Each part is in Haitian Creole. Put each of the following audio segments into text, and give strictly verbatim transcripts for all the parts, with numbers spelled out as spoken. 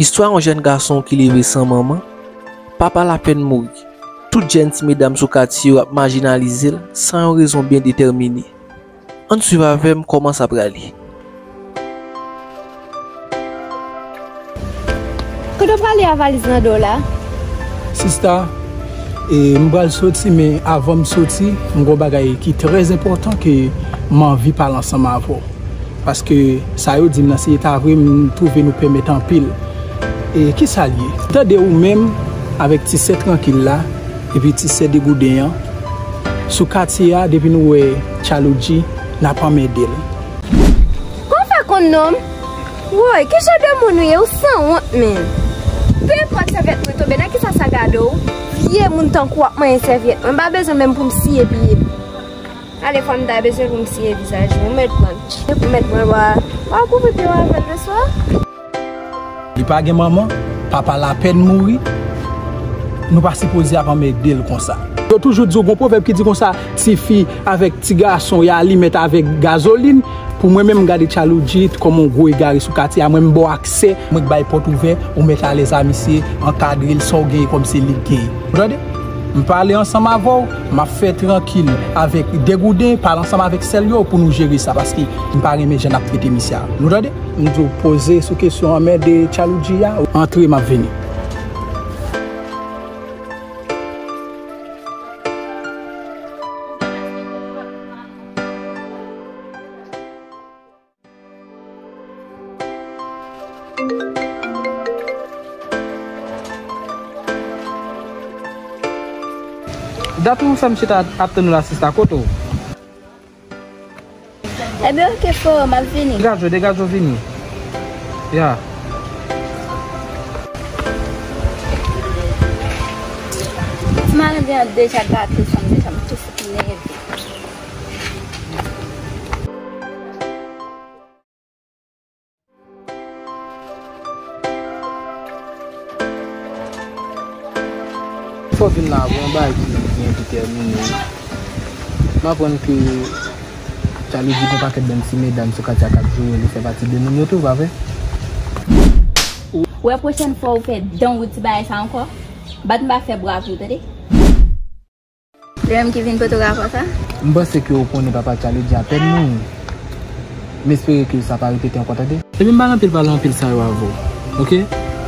Istwa yon jèn gason ki leve san manman, papa l apèn mouri. Tout jèn ti medam sou katye yo ap majinalize l san yon rezon byen detèmine. Ann swiv avè m kòman sa prale. Kote w prale a valiz nan do w la? Sista, e, m pral soti, men avan m soti, m gen yon bagay ki trè enpòtan ke m anvi pale ansanm avè w. Paske sa yo di m nan, si e ta vre, m twouve nou pèmèt anpil. E kisa l ye? Tande ou menm avèk ti sè trankil la, epi ti sè degouden an, sou katye a, depi nou wè Tchaloudji, n ap anmède l. Kòman w fè konn non m? Woy, ki jan de moun ou ye? Ou sanwont, menn. Pe enpòt sèvyèt mwen tonbe, nan kisa sa gade w? Vye moun tankou w ap manyen sèvyèt mwen, m pa bezwen menm pou m siye pye m. Ale fwa m ta bezwen pou m siye vizaj mwen, ou mèt pran. Ou mèt pran, w a, w a kouvri pye w avè l le swa. Li pa gen manman, papa l apèn mouri, nou pa sipoze ap anmède l konsa. Yo toujou di w, gon pwovèb ki di konsa, tifi avèk ti gason, y a alimèt avèk gazolin. Pou mwen menm, m gade Tchaloudji kòm yon gwo egare sou katye a, mwen m ba w aksè, mwen k bay pòt ouvè, ou mèt alèz a misye, ankadre l, sa w genyen kòm se li k genyen. Ou tande? M pale ansanm avè w, m ap fè trankil avèk degouden, pale ansanm avèk sè l yo pou nou jere sa, paske m pa renmen jan n ap trete misye a. Nou tande? M di w poze sou kesyon anmède Tchaloudji a, antre, m ap vini. Dat ou fè m chita ap tann ou la, sista, kote w? Ebyen, oke, freo, m ap vini. Degaje w, degaje w vini. Ya. Ti malendren an deja gate san m deja, m tou fouti nève. Fò vin la, bon, bagay ki byen detèmine. M aprann ke Tchaloudji gen pakèt bann ti medam sou katye a k ap joure li fè pati de moun yo tou, pa vre? Ou wè pwochèn fwa ou fè dan ou ti bagay sa ankò, bat m pa fè bra pou ou, tande? Li menm ki vin pote rapò sa? M panse ke ou konnen papa Tchaloudji apèn mouri. M espere ke sa pa repete ankò, tande. Epi m pa gen anpil pale anpil sa yo avè w, oke?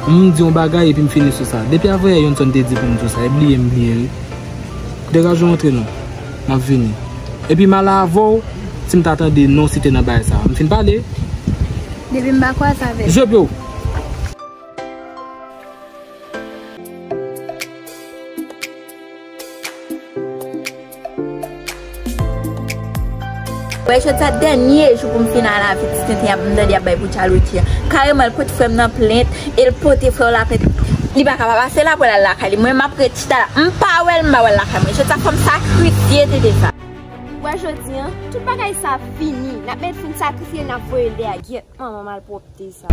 M di yon bagay epi m fini sou sa. Depi avanyè Youngson te di pou m di w sa, e bliye m bliye, wi. Degaje w antre non. M ap vini. Epi m ale avè w, si m ta tande non si te nan bagay sa. M fin pale. Depi m pa kwaze avè l. Je pye w. Wè, jodi a dènye jou pou m fin al avè ti tenten ap m tande ap bay pou Tchaloudji a. Kareman, l pote frè m nan plent, e l pote frè w la plent. Li pa ka pa pase la pou l al lakay li. Mwen, m ap ret chita la. M pa wè l, m pa wè l lakay mwen. Jodi a, fò m sakrifye tenten sa. Wè, jodi a, tout bagay sa fini. N ap met fin sakrifye, n ap voye l dèyè. Gyèt manman malpwòpte sa.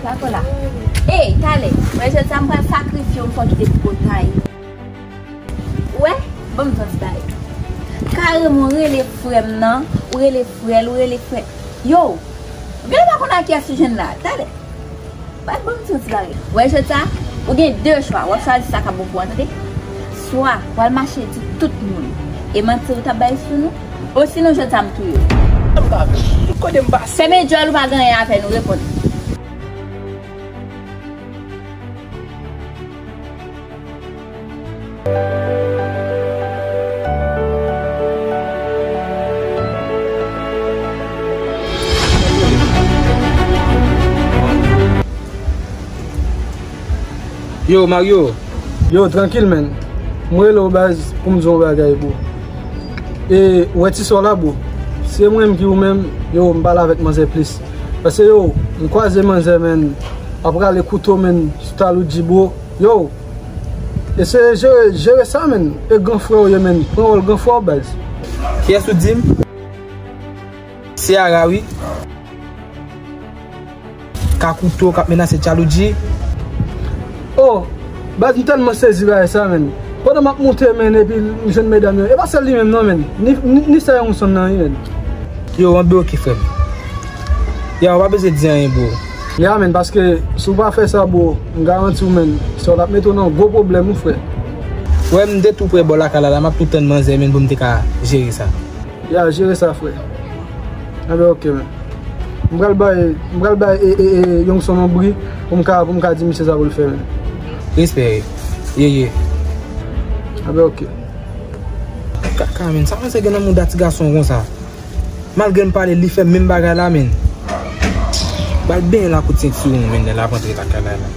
Lakola. Ey, talè. Mwen jodi a m pral sakrifye w, m fè w kite potay. Ou wè? Ban m di w ti bagay. Kareman, ou rele frè m nan, ou rele frè l, ou rele frè. Yo! Ou genlè pa konn a kiyès ou jwenn la. Talè. Bat ban m di w ti bagay. Ou wè jodi a, ou gen de chwa, w ap chwazi sa k ap bon pou w, tande? Swa w al mache di tout moun e manti ou t ap bay sou nou, osinon jodi a m touye w. Kote m pase? Fèmen djòl ou, pa gen anyen a fè, nou reponn. Yo, Mario. Yo, trankil, menn. M rele w, baz, pou m di w yon bagay, bro. E, ou wè ti sè w la, bro? Si se mwen menm ki ou menm, yo, m pale avèk manzè plis. Paske, yo, m kwaze manzè, menn, ap rale kouto, menn, sou Tchaloudji, bro. Yo! Eseye jere, jere sa, menn. E gran frè w ye, menn. Pran wòl gran frè w, baz. Kiyès ou di m? Se Ara, wi. Ka kouto k ap menase Tchaloudji. Oh, baz, m tèlman sezi bagay sa, menn. Pandan m ap moute, menn, epi m jwenn medam yo. E pa sèl li menm, non, menn. Ni, ni, ni sè Youngson nan, wi, menn. Yo, anben oke, frè m. Ya, ou pa bezwen di anyen, bro. Ya, menn, paske si w pa fè sa, bro, m garanti w, menn, sa w t ap mete w nan gwo pwoblèm, wi, frè. Wè, m te tou prè bò lakay la, la, m ap tou tann manzè, menn, pou m te ka jere sa. Ya, jere sa, frè. Anben, oke, menn. M pral bay, m pral bay e, e, e, Youngson yon bri pou m ka, pou m ka di misye sa pou l fè, menn. Respè, ye, ye. Anben, oke. Kaka, menn, sa manzè gen nan mouda ti gason konsa? Malgre m pale, li fè menm bagay la, menn. Bal benyen l ak kout sentiwon, menn, lè l ap antre lakay la, la.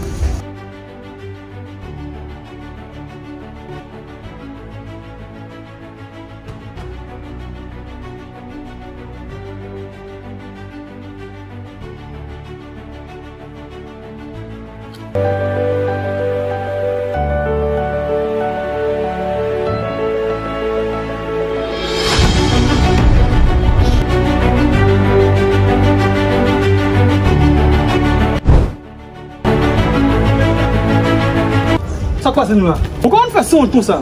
Sa k pase nou la? Ou kòmanse fè sanwont konsa?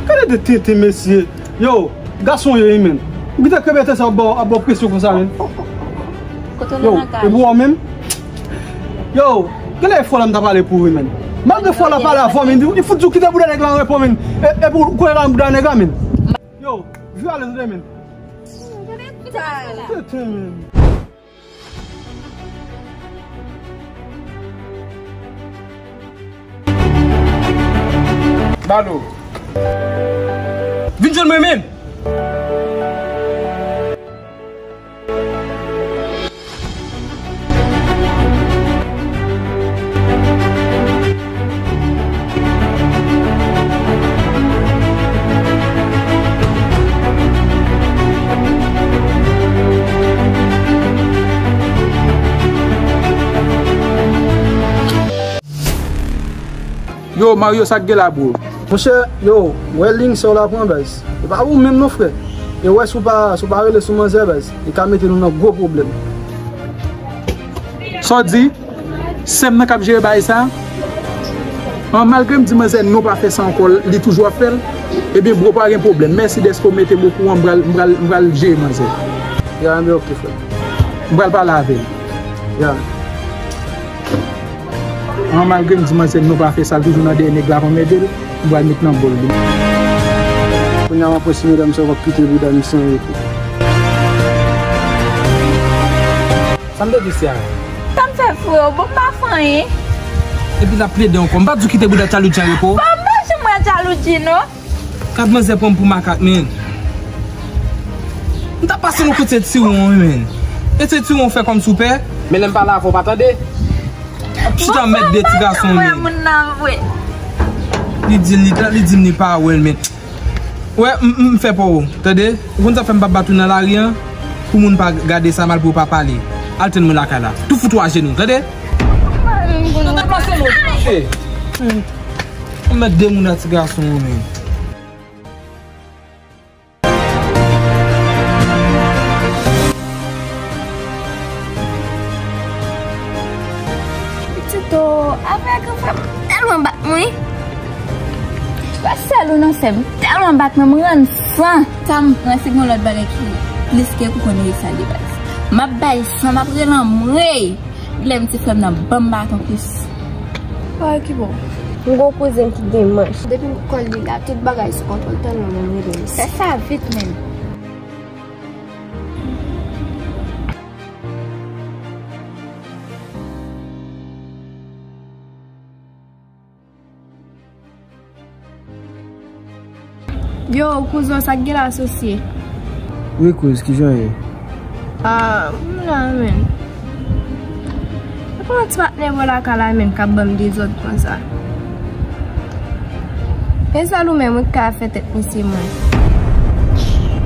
Gade de tenten, mesye. Yo, gason yo ye, menn. Ou kite krebe tè sa ap ba w, ap ba w presyon konsa, menn. Yo, e pou w menm? Yo, genlè e fò la m ta pale pou ou, menn. Malgre fò la pale avè w, menn, li fout di w kite bouda nèg la an repo, menn. E, e pou ou konnen la bouda nèg la, menn. Yo, viv alèz, menn. Tenten, menn. Balo. Vin jwenn mwen menm. Yo, Mario, sa k gen la, bro? Monchè, yo, wè liy sa w la pran, baz. E pa ou menm non, frè. E wè, si w pa, si w pa rele sou manzè, baz, li ka mete nou nan gwo pwoblèm. Sa w di? Sè m nan k ap jere bagay sa? An, malgre m di manzè non pa fè sa ankò, li toujou ap fè l. Ebyen, bro, pa gen pwoblèm. Mèsi dèske w mete m okouran, m pral, m pral, m pral jere manzè. Ya, enben, oke, frè. M pral pale avè l. Ya. An, malgre m di manzè non pa fè sa, l toujou nan dèyè nèg la pou anmède l, m pral met nan bòl li. Kounye a m ap wè si medam sa yo p ap kite bouda m san repo. Sa m te di, Ciara? Sa m fè, freo? Bon, m pa fè anyen. Epi l ap plede ankò. M pa t di w kite bouda Tchaloudji an repo? Bon, m pa janm wè Tchaloudji, non. Gad manzè pran m pou makak, menn. M t ap pase l yon kout sentiwon, wi, menn. E sentiwon fè kòmsi w pè. Men lè m pale avè w, w pa tande. Ap chita mèt de ti gason, menn. Li di, li, li di m li pa wè l, menn. Wè, m, m fè pa w, tande. Ou konn sa fè m p ap bat ou nan lari an? Pou moun pa gade sa mal, pou yo pa pale. Al tann mwen lakay la. Tou fout ou ajenou, tande. Deplase nou, deplase. Ou mèt de moun a ti gason, menn. Tito, avè gran frè m tèlman bat mwen. Pa sèl ou non, sè m tèlman bat mwen, m rann san. Sa m pran, se gen lòt bagay ki plis ke pou konn resa de baz. M ap bay san, m ap rele anmwey. Lè m ti frè m nan ban m baton plis. Bagay ki bon. M gon kouzen ki gen manch. Depi m kòl li la, tout bagay sou kontwòl, tèlman mwen m rele l. Fè sa vit, menn. Yo, kouzen, sa k gen la, asosye? Wi, kouz, kijan w ye? Ah, m la, menn. Ou konn ti patnè bò lakay la, menn, k ap ban m dezòd konsa. E sèl ou menm, wi, k ka fè tèt mesye mwen.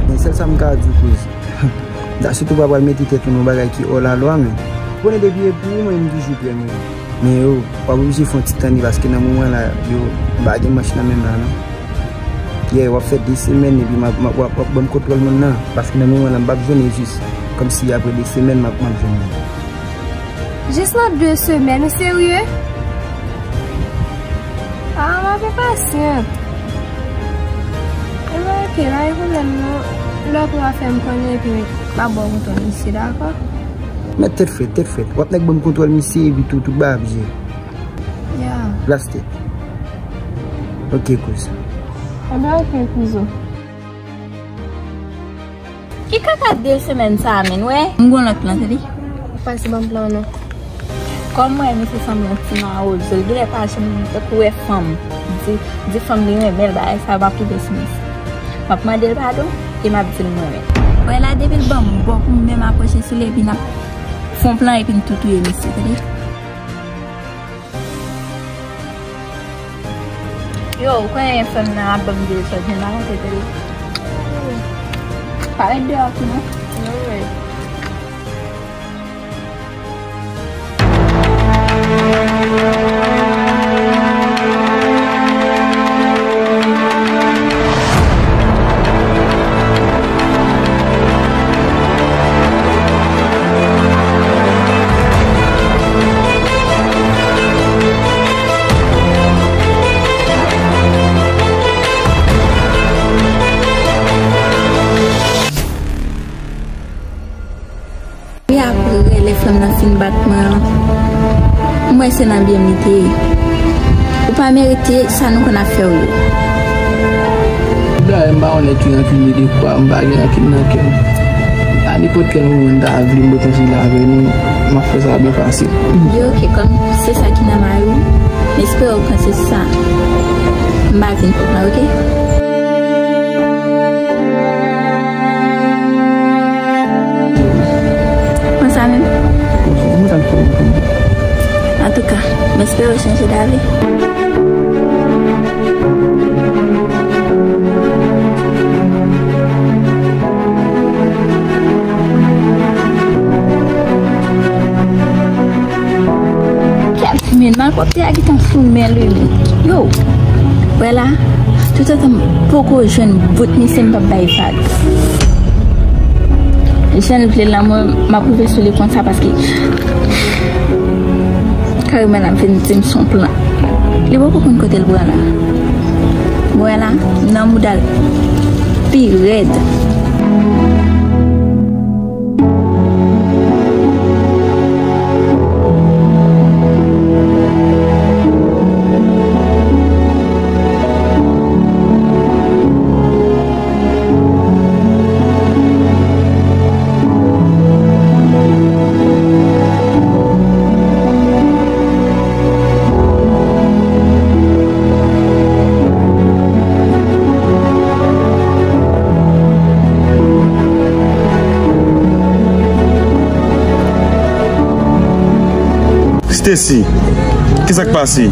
Men sèl sa m ka di w, kouz. Dasi tou pa pral mete tèt ou nan bagay ki hors la loi, menn. Konnen depi e pou ou, mwen, m toujou prè, mwen. Men yo, w ap oblije fè yon ti tann wi, paske nan moman la, yo, m pa gen manch nan men m la, non. Yeah, w ap fè de semèn, epi m ap, m ap, w ap, w ap ban m kontwòl moun nan, paske nan moman la, m p ap jwenn li jis kòmsi apre de semèn, m ap, m ap jwenn li. Jis nan de semèn, ou serye? Ah, m ap enpasyant. Ebyen, oke, pa gen pwoblèm, non. Lè w pran, fè m konnen, epi m ap ba w kontwòl misye, dakò? Mèt tèt frèt, tèt frèt. W ap nèk ban m kontwòl misye, epi tou, tout bagay ap jere. Yeah. Plas tèt. Oke, kouz. Ebyen, oke, kouzou. Ki kaka de semèn sa a, menn, wè? M gon lòt plan, tande. Pase ban m plan, non. Kòm mwen, misye sanble yon ti mawozo, l genlè pa janm tankou wè fanm. Di, di fanm li renmen l, bagay sa yo, m ap tou pesimist. M ap mande l padon, e m ap di l m renmen l. Wè la, depi l ban m bò pou m menm apwoche sou li, epi n ap fè yon plan, epi n tou touye misye, tande. Yo, ou konnen fanm nan ap ban m de sòt, men pa konte tande. Pa ret deyò tou non. Non, men. E aprè lè fanm nan fin bat mwen an, m wè se nan byen m li te ye. Ou pa merite sa nou konn ap fè w yo. Dayè, m pa wè nèg ki rankine de kwa, m pa gen rankin nan kè m. A nenpòt kèl moman, m ta vle m rekonsile avè nou, m ap fè sa byen fasil. Yo, oke, kòm se sa ki nan mari w, m espere w panse sa. M pa vin kont mwen, oke? Konsa menm. Antouka, m espere w chanje d'avis. Kèt, men, malpwòpte a gentan sou men li, men. Yo, wè la, toutotan m poko jwenn bout misye, m p ap bay vag. Jan l vle l lan, mwen, m ap rive sou li konsa, paske kareman l ap vin di m se yon plan. Li poko konn kote l pran la. Wè la, nan mouda l pi rèd. Stacy, kisa k pase?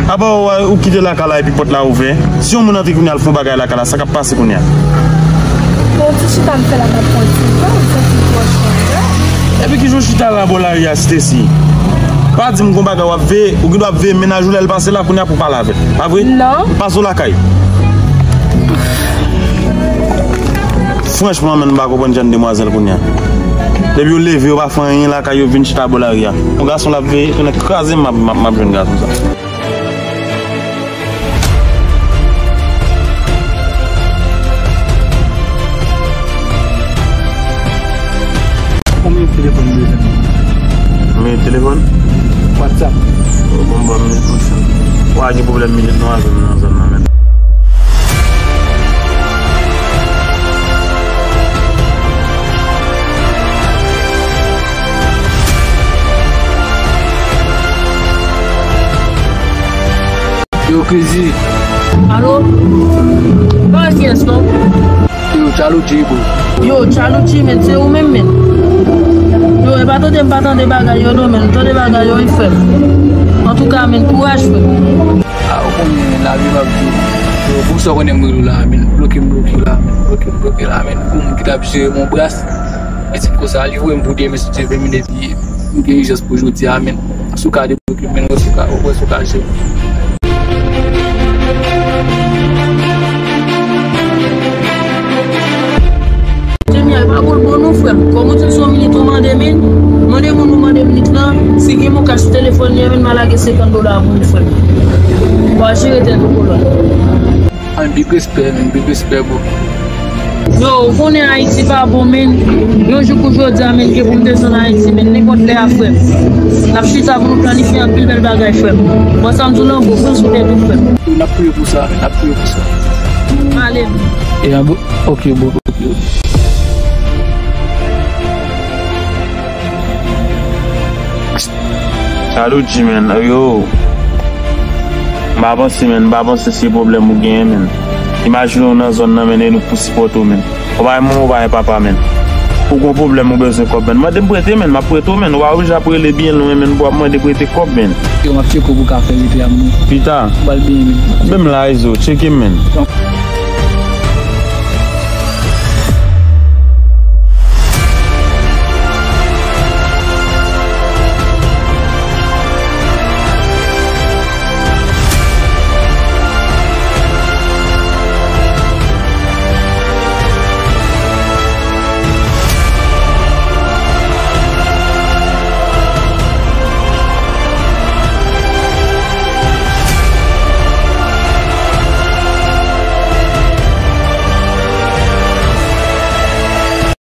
Apa w, ou kite lakay la epi pòt la ouvè? Si yon moun antre kounye a al fè yon bagay lakay la, sa k ap pase kounye a? Bon, ti chita m fè la, m ap pran ti tan, m santi m twò chanje. Epi kijan w chita la bò lari a, Stacy? Pa di m gon bagay w ap veye, ou gendwa ap veye mennaj ou lè l pase la, kounye a pou w pale avè l. Pa vre? Non. Pase w lakay. Franchman, menm m pa konprann jan demwazèl kounye a. Depi yo leve, yo pa fè anyen lakay yo, vin chita bò lari a. Yon gason l ap veye, tounen kraze m, m ap, m ap, m ap jwenn gason sa. Konbyen telefòn ou bezwen? Konbyen telefòn? WhatsApp. Bon, bon, bon, minit, monchè. Wa gen pwoblèm minit, nou a jwenn nan zòn nan menm. Yo, Crazy. Alo? Pa kiyès non? Yo, Chalouchi, bro. Yo, Chalouchi, men, se ou menm, men. Yo, e pa tande m pa tande bagay yo, non, men. Tande bagay yo, e frè m. Antouka, men, kouraj, frè m. A, ou konnen, lavi m ap di. Yo, pou sa w konnen m rele w la, men. Bloke m, bloke w la, men. Bloke m, bloke w la, men. Pou moun ki t ap jere m yon bras. Mèsi pou sa, li voye m pou demen, si Dye vle, men, epi Pou gen ijans pou jodi a, men. Si w ka debloke, men, wè si w ka, wè si w ka jere. Jemya, e pa pou l bon non, frè m. Kòm ou di m se yon minit ou mande, men, mande moun ou mande minit lan, si gen moun kach sou telefòn li a, men, m a lage senkant dola pou ou, frè m. W a jere tèt ou, kolòn. An, big respè, men, big respè, bro. Yo, ou konnen Ayiti pa bon, men. Yon jou kou jodi a, men, gen pou m desann Ayiti, men, nenpòt lè a, frè m. N ap chita pou nou planifye anpil bèl bagay, frè m. Bon, sa m di w lan, gwo, pran sou tèt ou, frè m. N ap priye pou sa, men, n ap priye pou sa. M ale, men. E an, bro, ok, bro, ok, ok. Sa Luigi, men, yo. M pa panse, men, m pa panse se pwoblèm ou genyen, men. Imajine w nan zòn nan, men, e nou k pou sipòte w, men. Ou pa gen manman, ou pa gen papa, men. Ou gon pwoblèm, ou bezwen kòb, men. Mande m prete, men, m ap prete w, men. Ou pa oblije ap rele byen lwen, men, pou w ap mande prete kòb, men. Yo, m ap tcheke w pou w ka fè repi a, men. Pita. Ou pral benyen, men. Menm la, Izo, tcheke m, men.